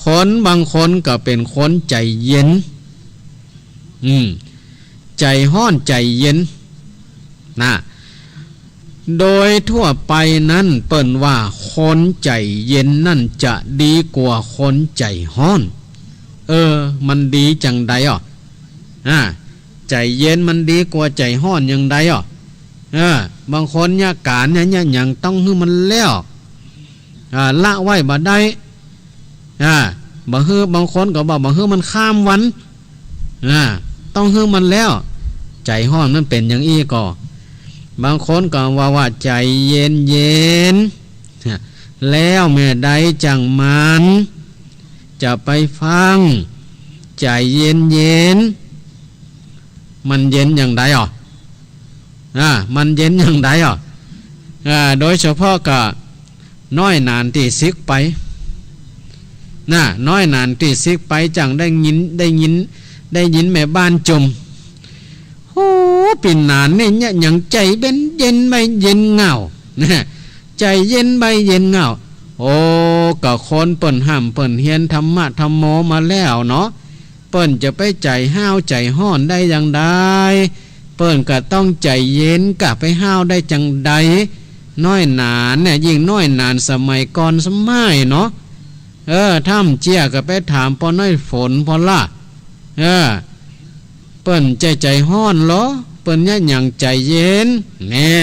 คนบางคนก็เป๋นคนใจ๋เย็น อืม ใจ๋ฮ้อนใจ๋เย็น นะ โดยทั่วไปนั้นเปิ้นว่าคนใจ๋เย็นนั่นจะดีกว่าคนใจ๋ฮ้อน เออ มันดีจังใดอ้อ อ่า ใจ๋เย็นมันดีกว่าใจ๋ฮ้อนอย่างใดอ้อ เออ บางคนเยียะก๋านเยียะ เยียะหยังต้องหื้อมันแล้ว อ่า ละไว้บ่ได้ อ่า บ่หื้อ บางคนก็บอกบ่หื้อมันข้ามวัน อ่า ต้องหื้อมันแล้ว ใจ๋ฮ้อนมันเป๋นอย่างอี้ก่อ บางคนก็ว่า ว่าใจ๋เย็นๆ แล้วแม่ใดจั่งมัน จะไปฟั่ง ใจ๋เย็นๆ มันเย็นอย่างใดอ้อ อ่า มันเย็นอย่างใดอ้อ อ่า โดยเฉพาะก็น้อยหนานตี้สิกไป นะ น้อยหนานตี้สิกไปจั่งได้ยิน ได้ยิน ได้ยินแม่บ้านจ่ม โห ปี้หนานนี่เยียะหยังใจ๋เย็น เย็นใบ้เย็นเหงา นะ ใจ๋เย็นใบ้เย็นเหงา โอ้ ก็คนเปิ้นฮ่ำเปิ้นเฮียนธรรมะธรรมโมมาแล้วเนาะ เปิ้นจะไปใจ๋ฮ้าวใจ๋ฮ้อนได้อย่างใด เปิ้นก็ต้องใจ๋เย็น กะไปฮ้าวได้จังใด น้อยหนานเนี่ย ยิ่งน้อยหนานสมัยก่อนซ้ำฮ้ายเนาะ เออ ถ้าบ่เจื้อก็ไปถามป้อน้อยฝนป้อละ เออ เปิ้นใจ๋ใจ๋ฮ้อนลอ เปิ้นเยียะหยังใจ๋เย็น แน่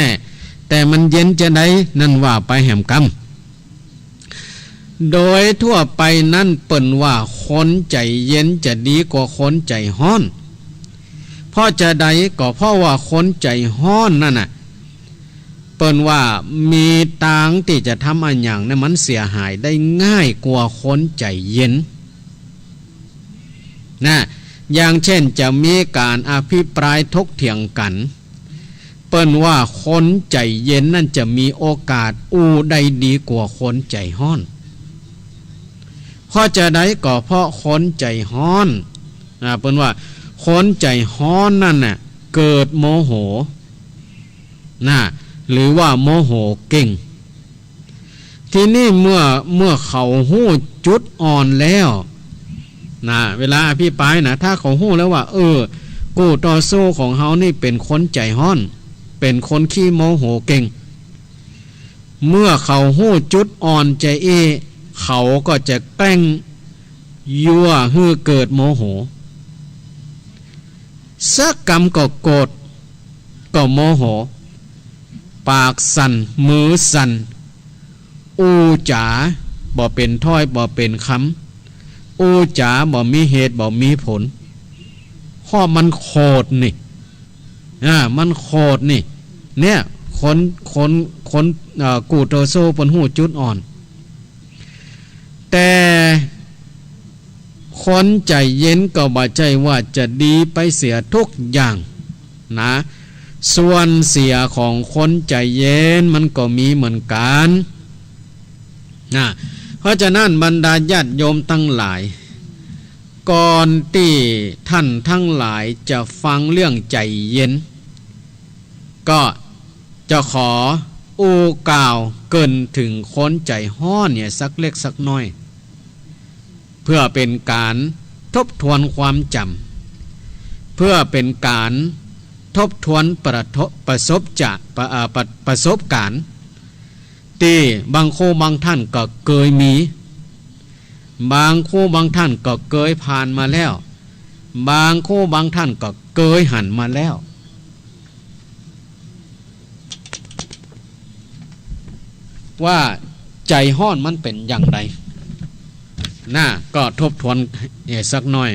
แต่มันเย็นจาใด นั้นว่าไปแหมกำ โดยทั่วไปนั้นเปิ้นว่าคนใจ๋เย็นจะดีกว่าคนใจ๋ฮ้อน เพราะจาใด ก็เพราะว่าคนใจ๋ฮ้อนนั่นน่ะ เปิ้นว่ามีตางตี้จะทำอะหยังเนี่ยมันเสียหายได้ง่ายกว่าคนใจ๋เย็น นะ อย่างเช่นจะมีก๋านอภิปรายถกเถียงกั๋น เปิ้นว่าคนใจ๋เย็นนั่นจะมีโอกาสอู้ได้ดีกว่าคนใจ๋ฮ้อน เพราะจาใด ก็เพราะคนใจ๋ฮ้อน อ่า เปิ้นว่าคนใจ๋ฮ้อนนั่นน่ะ เกิดโมโห นะ หรือว่าโมโหเก่ง ทีนี้เมื่อ เมื่อเขาฮู้จุดอ่อนแล้วนะ เวลาอภิปรายนะ ถ้าเขาฮู้แล้วว่า เออ กู้ต่อสู้ของเฮานี่เป๋นคนใจ๋ฮ้อน เป๋นคนขี้โมโหเก่ง เมื่อเขาฮู้จุดอ่อนจาอี้ เขาก็จะแกล้งยั่วหื้อเกิดโมโห สักกำก็โกรธ ก็โมโห ปากสั่น มือสั่น อู้จ๋าบ่เป๋นถ้อยบ่เป๋นกำ อู้จ๋าบ่มีเหตุบ่มีผล เพราะมันโขดนี่ อ่า มันโขดนี่ เนี่ย คน คน คน เอ่อ กู้ต่อสู้เปิ้นฮู้จุดอ่อน แต่คนใจ๋เย็นก็บ่ใจ้ว่าจะดีไปเสียทุกอย่างนะ ส่วนเสียของคนใจ๋เย็นมันก็มีเหมือนกั๋นนะ เพราะฉะนั้นบรรดาญาติโยมตังหลาย ก่อนตี้ท่านตังหลายจะฟังเรื่องใจ๋เย็น ก็จะขออู้กล่าวเกริ่นเถิงคนใจ๋ฮ้อนเนี่ยสักเล็กสักน้อย เพื่อเป๋นก๋านทบทวนความจ๋ำ เพื่อเป๋นก๋านทบทวนประทบ ประสบจะ ประ เอ่อ ประ ประสบก๋ารณ์ ตี้บางคู่บางท่านก็เกยมี บางคู่บางท่านก็เกยผ่านมาแล้ว บางคู่บางท่านก็เกยหันมาแล้ว ว่าใจ๋ฮ้อนมันเป๋นอย่างใดนะ ก็ทบทวน เอ่อ สักน้อย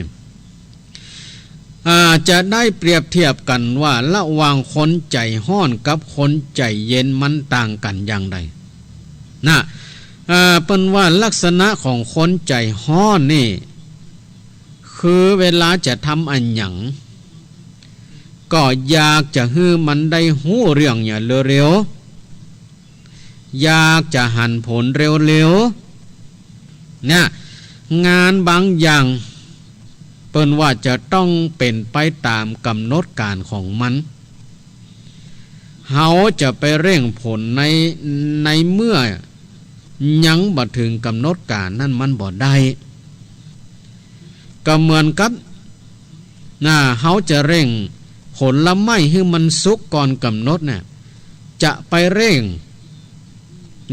อ่า จะได้เปรียบเทียบกั๋นว่าระหว่างคนใจ๋ฮ้อนกับคนใจ๋เย็นมันต่างกั๋นอย่างใดนะ อ่า เปิ้นว่าลักษณะของคนใจ๋ฮ้อนนี่ คือเวลาจะทำอะหยัง ก็อยากจะหื้อมันได้ฮู้เรื่องอย่างเร็วๆ อยากจะหันผลเร็วๆ เนี่ย งานบางอย่าง เปิ้นว่าจะต้องเป๋นไปต๋ามก๋ำหนดก๋านของมัน เฮาจะไปเร่งผลใน ในเมื่อยังบ่เถิงก๋ำหนดก๋านนั้นมันบ่ได้ ก็เหมือนกับ นะ เฮาจะเร่งผลไม้หื้อมันสุกก่อนก๋ำหนดเนี่ย จะไปเร่ง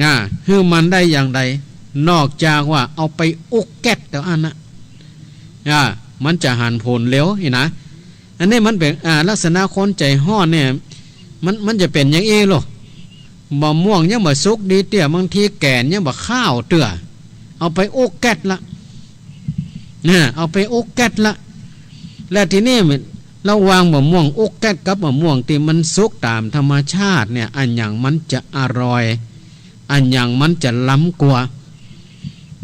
นะ หื้อมันได้อย่างใด นอกจากว่าเอาไปอุกแก๊สเต้าอั้นนะ อ่า มันจะหันผลเร็วนี่นะ อันนี้มันเป๋น อ่า ลักษณะคนใจ๋ฮ้อนเนี่ย มัน มันจะเป๋นอย่างอี้โลด มะม่วงยังบ่สุกดีเตื้อ บางทีแก่นยังบ่คาวเตื้อ เอาไปอุกแก๊สละ นะ เอาไปอุกแก๊สละ และทีนี้ระหว่างมะม่วงอุกแก๊สกับมะม่วงตี้มันสุกต๋ามธรรมชาติเนี่ย อะหยังมันจะอร่อย อะหยังมันจะล้ำกว่า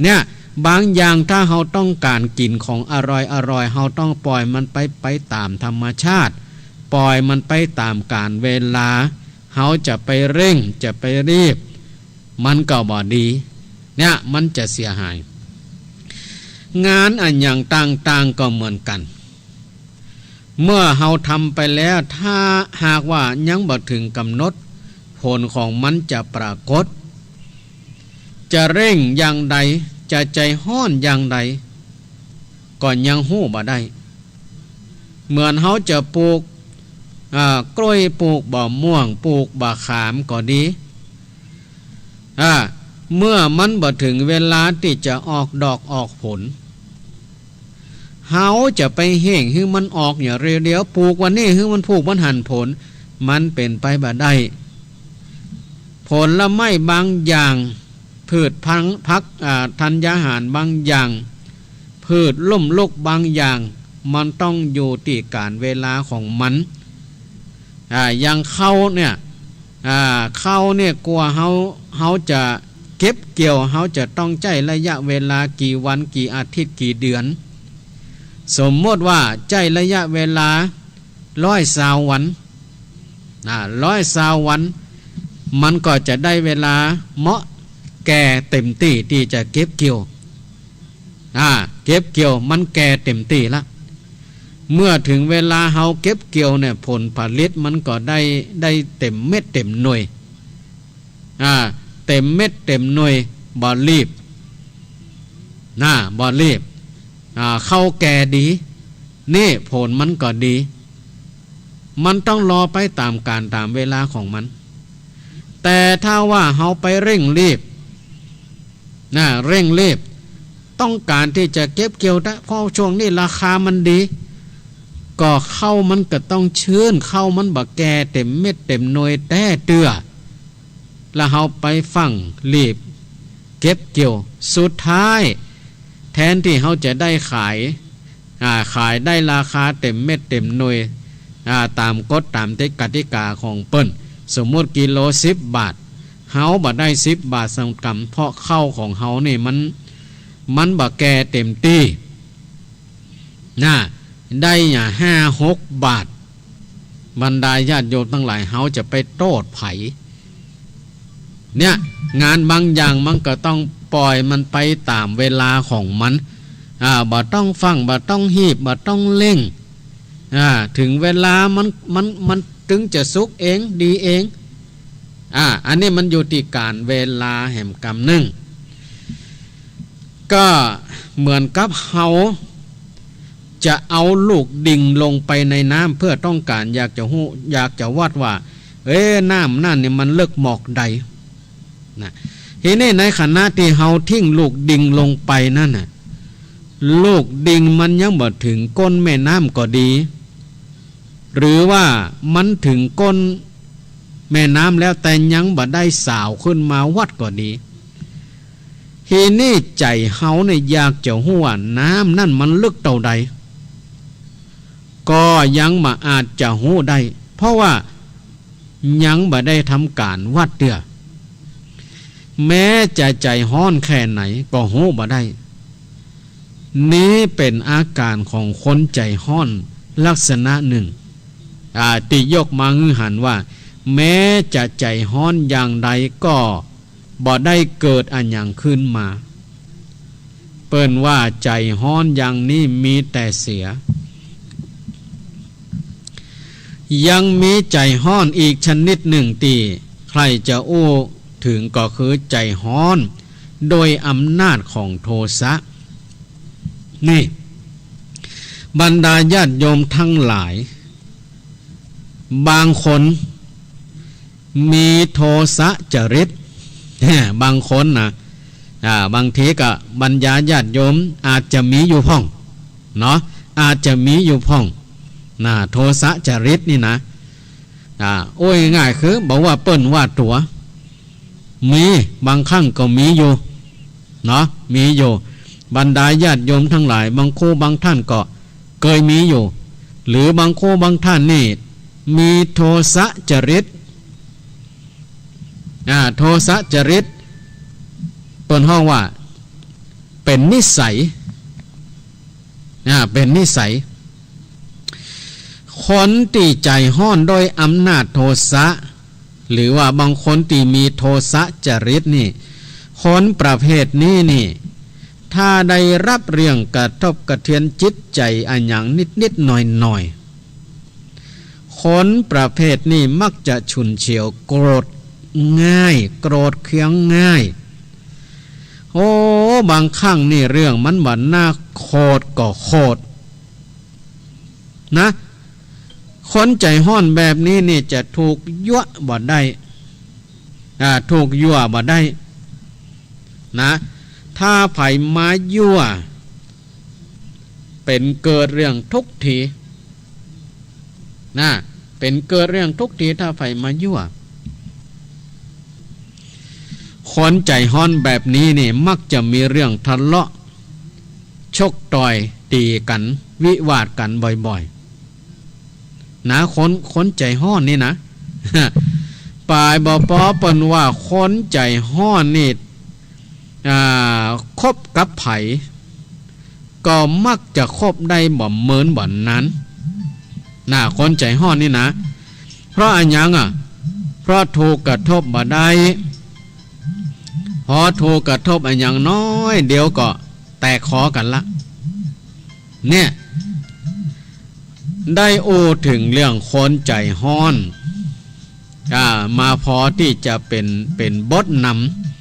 เนี่ย บางอย่างถ้าเฮาต้องก๋านกิ๋นของอร่อยๆ เฮาต้องปล่อยมันไป ไปต๋ามธรรมชาติ ปล่อยมันไปต๋ามกาลเวลา เฮาจะไปเร่ง จะไปรีบ มันก็บ่ดี เนี่ย มันจะเสียหาย งานอะหยังต่างๆ ก็เหมือนกั๋น เมื่อเฮาทำไปแล้ว ถ้าหากว่ายังบ่เถิงก๋ำหนด ผลของมันจะปรากฏ จะเร่งอย่างใด จะใจ๋ฮ้อนอย่างใด ก็ยังฮู้บ่ได้ เหมือนเฮาจะปลูก อ่า กล้วย ปลูกมะม่วง ปลูกมะขามก็ดี อ่า เมื่อมันบ่เถิงเวลาตี้จะออกดอกออกผล เฮาจะไปเฮ่งหื้อมันออกอย่างเร็วๆ ปลูกวันนี้หื้อมันพูกมันหันผล มันเป๋นไปบ่ได้ ผลไม้บางอย่าง พืชพัง ผัก อ่า ธัญญาหารบางอย่าง พืชล้มลุกบางอย่าง มันต้องอยู่ตี้กาลเวลาของมัน อ่า อย่างข้าวเนี่ย อ่า ข้าวเนี่ยกว่าเฮา เฮาจะเก็บเกี่ยว เฮาจะต้องใจ๊ระยะเวลากี่วัน กี่อาทิตย์ กี่เดือน สมมติว่าใจ๊ระยะเวลาร้อยซาววัน อ่า ร้อยซาววัน มันก็จะได้เวลาเหมาะแก่เต็มตี้ตี้จะเก็บเกี่ยว อ่า เก็บเกี่ยวมันแก่เต็มตี้ละ เมื่อเถิงเวลาเฮาเก็บเกี่ยวเนี่ย ผลผลิตมันก็ได้ ได้เต็มเม็ดเต็มหน่วย อ่า เต๋มเม็ดเต๋มหน่วย บ่รีบ นะ บ่รีบ อ่า ข้าวแก่ดี นี่ผลมันก็ดี มันต้องรอไปต๋ามกาลต๋ามเวลาของมัน แต่ถ้าว่าเฮาไปเร่งรีบ นะ เร่งรีบ ต้องก๋านตี้จะเก็บเกี่ยวตะ เพราะช่วงนี้ราคามันดี ก็ข้าวมันก็ต้องจื้น ข้าวมันบ่แก่เต๋มเม็ดเต๋มหน่วยแต๊เตื้อ แล้วเฮาไปฟั่งรีบเก็บเกี่ยว สุดท้าย แทนตี้เฮาจะได้ขาย อ่า ขายได้ราคาเต๋มเม็ดเต๋มหน่วย อ่า ต๋ามกฎต๋ามกติกาของเปิ้น สมมุติกิโลสิบบาท เฮาบ่ได้สิบบาทสักกำ เพราะข้าวของเฮานี่มัน มันบ่แก่เต๋มตี้ นะ ได้อะห้าหกบาท บรรดาญาติโยมตังหลาย เฮาจะไปโต้ษใผ เนี่ย งานบางอย่างมันก็ต้องปล่อยมันไปต๋ามเวลาของมัน อ่า บ่ต้องฟั่ง บ่ต้องฮีบ บ่ต้องเร่ง อ่า ถึงเวลามัน มัน มันตึงจะสุกเอง ดีเอง อ่า อันนี้มันอยู่ตี้ก๋าลเวลาแหมกำนึ่ง ก็เหมือนกับเฮาจะเอาลูกดิ่งลงไปในน้ำ เพื่อต้องก๋านอยากจะฮู้ อยากจะวัดว่า เอ๊ะ น้ำนั้นเนี่ยมันเลิกหมอกใด นะ ทีนี้ในขณะตี้เฮาทิ้งลูกดิ่งลงไปนั้นน่ะ ลูกดิ่งมันยังบ่ถึงก้นแม่น้ำก็ดี หรือว่ามันถึงก้นแม่น้ำแล้วแต่ยังบ่ได้สาวขึ้นมาวัดก็ดี ทีนี้ใจ๋เฮาเนี่ยอยากจะฮู้ว่าน้ำนั้นมันลึกเต้าใด ก็ยังบ่อาจจะฮู้ได้ เพราะว่ายังบ่ได้ทำก๋านวัดเตื้อ แม้จะใจ๋ฮ้อนแค่ไหนก็ฮู้บ่ได้ นี้เป๋นอาก๋านของคนใจ๋ฮ้อนลักษณะหนึ่ง อ่า ตี้ยกมาหื้อหันว่า แม้จะใจ๋ฮ้อนอย่างใดก็บ่ได้เกิดอะหยังขึ้นมา เปิ้นว่าใจ๋ฮ้อนอย่างนี้มีแต่เสีย ยังมีใจ๋ฮ้อนอีกชนิดหนึ่งตี้ใค่จะอู้เถิงก็คือใจ๋ฮ้อนโดยอำนาจของโทสะ นี่ บรรดาญาติโยมตังหลาย บางคน มีโทสะจริต บางคนนะ อ่า บางทีก็บรรดาญาติโยมอาจจะมีอยู่พ่อง เนาะ อาจจะมีอยู่พ่อง นะ โทสะจริตนี่นะ อ่า โอ้ย ง่ายคือ บ่ว่าเปิ้นว่าตั๋ว มี บางครั้งก็มีอยู่ เนาะ มีอยู่ บรรดาญาติโยมตังหลาย บางครูบางต้านก็เกยมีอยู่ หรือบางครูบางต้านนี่ มีโทสะจริต อ่า โทสะจริต เปิ้นฮ้องว่า เป๋นนิสัย อ่า เป๋นนิสัย คนตี้ใจ๋ฮ้อนโดยอำนาจโทสะ หรือว่าบางคนตี้มีโทสะจริตนี่ คนประเภทนี้นี่ ถ้าได้ฮับเรื่องกระทบกระเทือนจิตใจ๋อะหยังนิดๆ หน่อยๆ คนประเภทนี้มักจะฉุนเฉียวโกรธง่าย โกรธเคืองง่าย โอ้ บางครั้งนี่เรื่องมันบ่น่าโขดก็โขด นะ คนใจ๋ฮ้อนแบบนี้นี่จะถูกยั่วบ่ได้ อ่า ถูกยั่วบ่ได้ นะ ถ้าใผมายั่ว เป๋นเกิดเรื่องทุกที นะ เป๋นเกิดเรื่องทุกที ถ้าใผมายั่ว คนใจ๋ฮ้อนแบบนี้นี่ มักจะมีเรื่องทะเลาะ ชกต่อย ตี๋กั๋น วิวาทกั๋นบ่อยๆ นะ คน คนใจ๋ฮ้อนนี่นะ ป๋ายบ่ปอเปิ้นว่าคนใจ๋ฮ้อนนี่ อ่า คบกับใผ ก็มักจะคบได้บ่เมินบ่นาน นะ คนใจ๋ฮ้อนนี่นะ เพราะอะหยังอะ เพราะถูกกระทบบ่ได้ พอถูกกระทบอะหยังน้อยเดียวก็แตกคอกั๋นละ เนี่ย ได้อู้เถิงเรื่องคนใจ๋ฮ้อน อ่า มาพอตี้จะเป๋น เป๋นบทน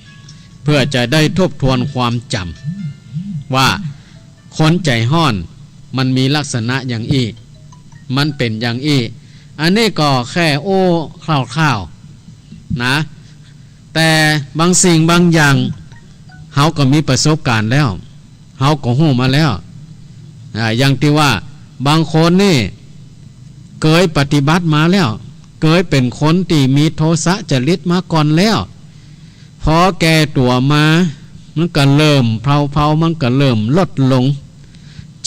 ำ เปื้อจะได้ทบทวนความจ๋ำ ว่าคนใจ๋ฮ้อนมันมีลักษณะอย่างอี้ มันเป๋นอย่างอี้ อันนี้ก็แค่อู้คร่าวๆ นะ แต่บางสิ่งบางอย่าง เฮาก็มีประสบการณ์แล้ว เฮาก็ฮู้มาแล้ว อ่า อย่างตี้ว่า บางคนนี่ เกยปฏิบัติมาแล้ว เกยเป๋นคนตี้มีโทสะจริตมาก่อนแล้ว พอแก่ตั๋วมา มันก็เริ่มเพลาๆ มันก็เริ่มลดลง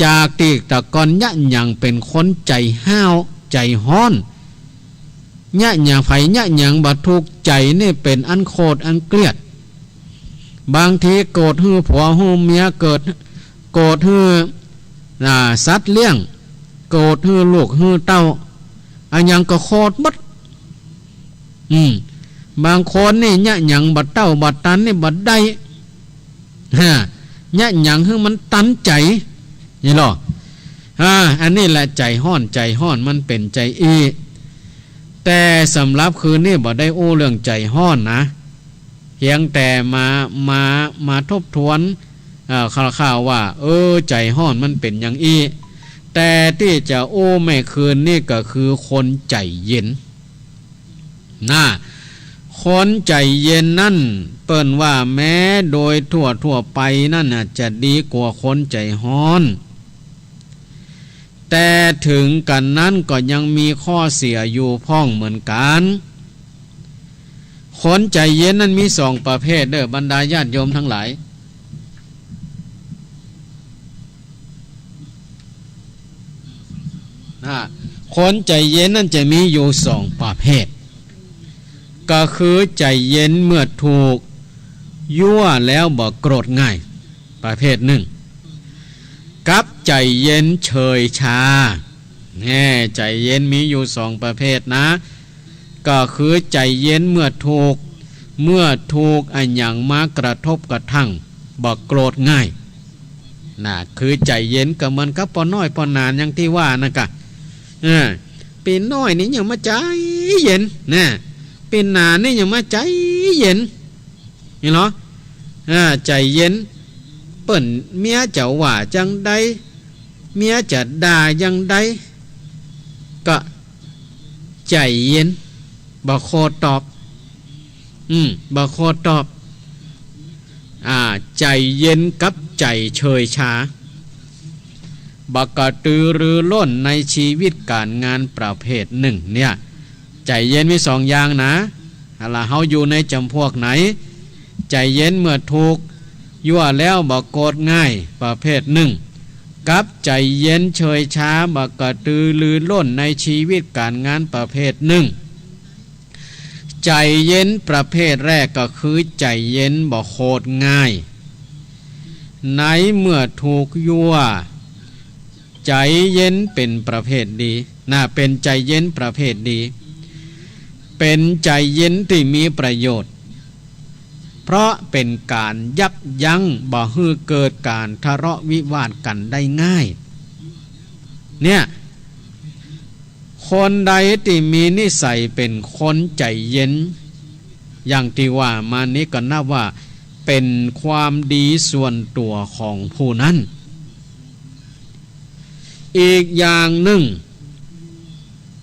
จากตี้แต่ก่อนเยียะหยังเป๋นคนใจ๋ฮ้าว ใจ๋ฮ้อน เยียะหยังใผ เยียะหยังบ่ถูกใจ๋นี่เป๋นอันโขดอันเกลียด บางทีโกรธหื้อผัวหื้อเมีย เกิด โกรธหื้อ อ่า สัตว์เลี้ยง โกรธหื้อลูกหื้อเต้า อะหยังก็โขดหมด อืม บางคนนี่เยียะหยังบ่เต้าบ่ตันนี่บ่ได้ ฮะ เยียะหยังหื้อมันตันใจ๋ นี่ลอ อ่า อันนี้แหละใจ๋ฮ้อน ใจ๋ฮ้อนมันเป๋นใจ๋อี้ แต่สำหรับคืนนี้บ่ได้อู้เรื่องใจ๋ฮ้อนนะ เพียงแต่มา มา มาทบทวน เอ่อ คร่าวๆ ว่า เออ ใจ๋ฮ้อนมันเป๋นอย่างอี้ แต่ตี้จะอู้แม่คืนนี้ก็คือคนใจ๋เย็น น่ะ คนใจ๋เย็นนั้น เปิ้นว่าแม้โดยทั่วๆ ไปนั้นน่ะ จะดีกว่าคนใจ๋ฮ้อน แต่เถิงกระนั้นก็ยังมีข้อเสียอยู่พ่องเหมือนกั๋น คนใจ๋เย็นนั้นมีสองประเภทเด้อ บรรดาญาติโยมทั้งหลาย นะ คนใจ๋เย็นนั้นจะมีอยู่สองประเภท ก็คือใจ๋เย็นเมื่อถูกยั่วแล้วบ่โกรธง่าย ประเภทนึ่ง กับใจ๋เย็นเฉยชา แน่ ใจ๋เย็นมีอยู่สองประเภทนะ ก็คือใจ๋เย็นเมื่อถูก เมื่อถูกอะหยังมากระทบกระทั่ง บ่โกรธง่าย น่ะ คือใจ๋เย็นก็เหมือนกับป้อน้อยป้อหนานอย่างตี้ว่านั่นกะ เออ ปี้น้อยนี่ยังมาใจ๋เย็น น่ะ ปี้หนานนี่ยังมาใจ๋เย็น นี่ลอ อ่า ใจ๋เย็น เปิ้น เมียจะว่าจังใด เมียจะด่าจังใด ก็ใจ๋เย็น บ่โขดตอบ อืม บ่โขดตอบ อ่า ใจ๋เย็นกับใจ๋เฉยชา บ่กระตือรือร้นในชีวิตก๋านงานประเภทนึ่งเนี่ย ใจ๋เย็นมีสองอย่างนะ อะละ เฮาอยู่ในจ๋ำพวกไหน ใจ๋เย็นเมื่อถูกยั่วแล้วบ่โกรธง่าย ประเภทนึ่ง กับใจ๋เย็นเฉยชา บ่กระตือรือร้นในชีวิตก๋านงานประเภทนึ่ง ใจ๋เย็นประเภทแรกก็คือใจ๋เย็นบ่โขดง่าย ในเมื่อถูกยั่ว ใจ๋เย็นเป๋นประเภทดี น่ะ เป๋นใจ๋เย็นประเภทดี เป๋นใจ๋เย็นตี้มีประโยชน์ เพราะเป๋นก๋านยับยั้งบ่หื้อเกิดก๋านทะเลาะวิวาทกั๋นได้ง่าย เนี่ย คนใดตี้มีนิสัยเป๋นคนใจ๋เย็น อย่างตี้ว่ามานี้ก็นับว่าเป๋นความดีส่วนตั๋วของผู้นั้น อีกอย่างนึ่ง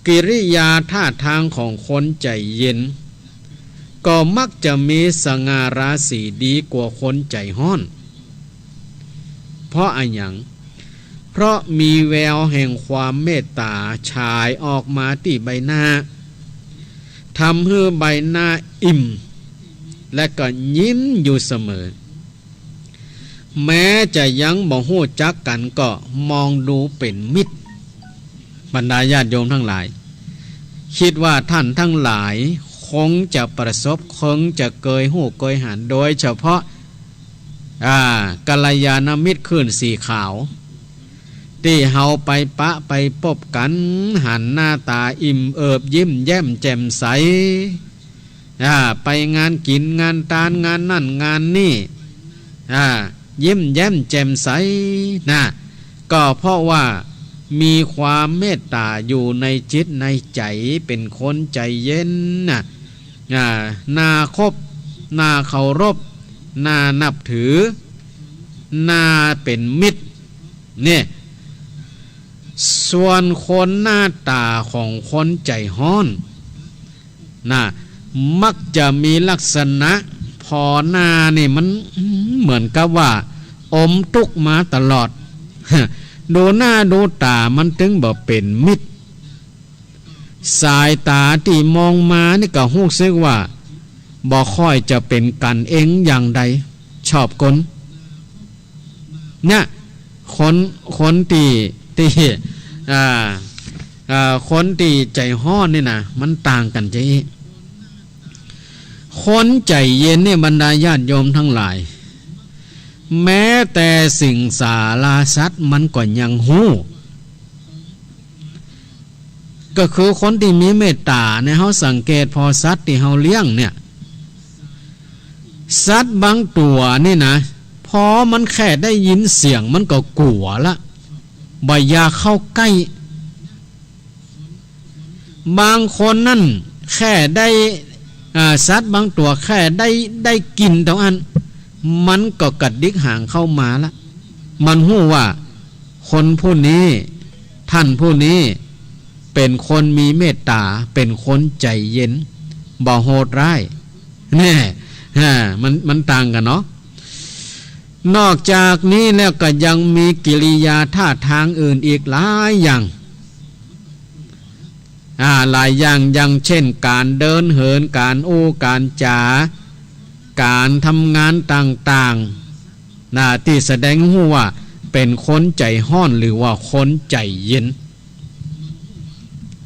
กิริยาท่าทางของคนใจ๋เย็น ก็มักจะมีสง่าราศีดีกว่าคนใจ๋ฮ้อน เพราะอะหยัง เพราะมีแววแห่งความเมตต๋าฉายออกมาตี้ใบหน้า ทำหื้อใบหน้าอิ่ม และก็ยิ้มอยู่เสมอ แม้จะยังบ่ฮู้จักกั๋นก็มองดูเป๋นมิตร บรรดาญาติโยมทั้งหลาย คิดว่าท่านทั้งหลายคงจะประสบ คงจะเกยฮู้เกยหัน โดยเฉพาะ อ่า กัลยาณมิตรคลื่นสีขาว ตี้เฮาไปปะไปปบกั๋น หันหน้าต๋าอิ่มเอิบยิ้มแย้มแจ่มใส อ่า ไปงานกิ๋นงานตาน งานนั่นงานนี่ อ่า ยิ้มแย้มแจ่มใส น่ะ ก็เพราะว่า มีความเมตต๋าอยู่ในจิตในใจ๋ เป๋นคนใจ๋เย็นน่ะ อ่า น่าคบ น่าเคารพ น่านับถือ น่าเป๋นมิตร เนี่ย ส่วนคนหน้าต๋าของคนใจ๋ฮ้อนน่ะ มักจะมีลักษณะผ่อหน้านี่มัน อืม เหมือนกับว่าอมตุ๊กมาตลอด ดูหน้าดูต๋ามันตึงบ่เป๋นมิตร สายต๋าตี้มองมานี่ก็ฮู้สึกว่าบ่ค่อยจะเป๋นกั๋นเองอย่างใด ชอบกล เนี่ย คน คนตี้ ตี้ อ่า อ่า คนตี้ใจ๋ฮ้อนนี่นะ มันต่างกั๋นจะอี้ คนใจ๋เย็นเนี่ย บรรดาญาติโยมทั้งหลาย แม้แต่สิงสาราสัตว์มันก็ยังฮู้ ก็คือคนตี้มีเมตต๋าเนี่ย เฮาสังเกตผ่อสัตว์ตี้เฮาเลี้ยงเนี่ย สัตว์บางตั๋วนี่นะ พอมันแค่ได้ยินเสียงมันก็กั๋วละ บ่อยากเข้าใก้ บางคนนั่นแค่ได้ อ่า สัตว์บางตั๋วแค่ได้ ได้กลิ่นเต้าอั้น มันก็กระดิกหางเข้ามาละ มันฮู้ว่าคนผู้นี้ ท่านผู้นี้เป๋นคนมีเมตต๋า เป๋นคนใจ๋เย็น บ่โหดร้าย แน่ อ่า มัน มันต่างกั๋นเนาะ นอกจากนี้แล้วก็ยังมีกิริยาท่าทางอื่นอีกหลายอย่าง อ่า หลายอย่าง อย่างเช่น ก๋านเดินเหิน ก๋านอู้ก๋านจ๋า ก๋านทำงานต่างๆ น่ะ ตี้แสดงฮู้ว่าเป๋นคนใจ๋ฮ้อนหรือว่าคนใจ๋เย็น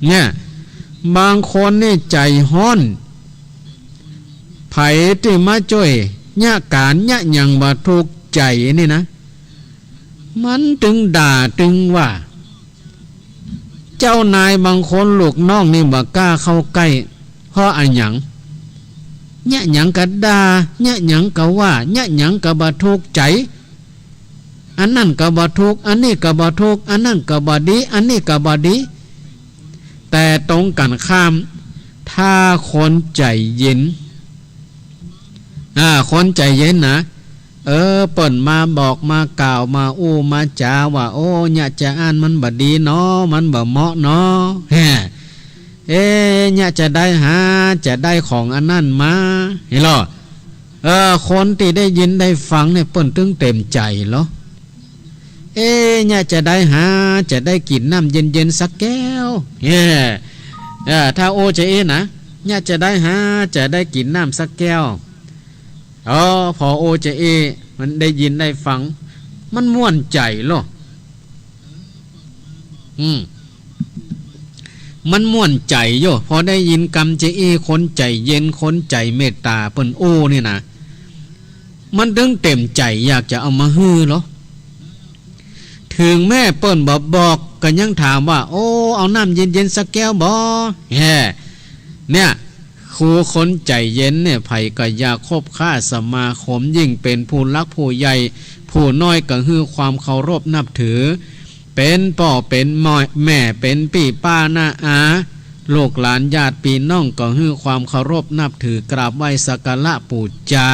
เนี่ย บางคนนี่ใจ๋ฮ้อน ใผตี้มาจ้วยเยียะก๋านเยียะหยังบ่ถูกใจ๋นี่นะ มันตึงด่าตึงว่า เจ้านายบางคนลูกน้องนี่บ่กล้าเข้าใก้ เพราะอะหยัง เยียะหยังก็ด่า เยียะหยังก็ว่า เยียะหยังก็บ่ถูกใจ๋ อันนั้นก็บ่ถูก อันนี้ก็บ่ถูก อันนั้นก็บ่ดี อันนี้ก็บ่ดี แต่ตรงกั๋นข้าม ถ้าคนใจ๋เย็น อ่า คนใจ๋เย็นนะ เออ เปิ้นมาบอกมากล่าวมาอู้มาจ๋าว่า โอ้ เยียะจาอั้นมันบ่ดีเนาะ มันบ่เหมาะเนาะ แฮ่ เอ๊ะ เยียะจาใดหาจะได้ของอันนั้นมา หันก่อ เออ คนตี้ได้ยินได้ฟังเนี่ย เปิ้นตึงเต๋มใจ๋ลอ เอ๊ะ เยียะจาใดหาจะได้กิ๋นน้ำเย็นๆ สักแก้ว แฮ่ เออ ถ้าโอจะอี้นะ เยียะจาใดหาจะได้กิ๋นน้ำสักแก้ว อ๋อ ผ่อโอจะอี้ มันได้ยินได้ฟัง มันม่วนใจ๋ลอ อืม มันม่วนใจ๋อยู่ พอได้ยินกำจะอี้ คนใจ๋เย็น คนใจ๋เมตต๋าเปิ้นอู้นี่นะ มันตึงเต๋มใจ๋อยากจะเอามาหื้อลอ เถิงแม้เปิ้นบ่บอก ก็ยังถามว่า โอ้ เอาน้ำเย็นๆ สักแก้วบ่ แฮ่ เนี่ย คือคนใจ๋เย็นเนี่ย ใผก็อยากคบค้าสมาคม ยิ่งเป๋นผู้หลักผู้ใหญ่ ผู้น้อยก็หื้อความเคารพนับถือ เป๋นป้อเป๋นแม่ เป๋นปี้ป้าน้าอา ลูกหลานญาติปี้น้องก็หื้อความเคารพนับถือกราบไหว้สักการะปู๋จา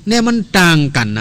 เนี่ยมันต่างกั๋นนะ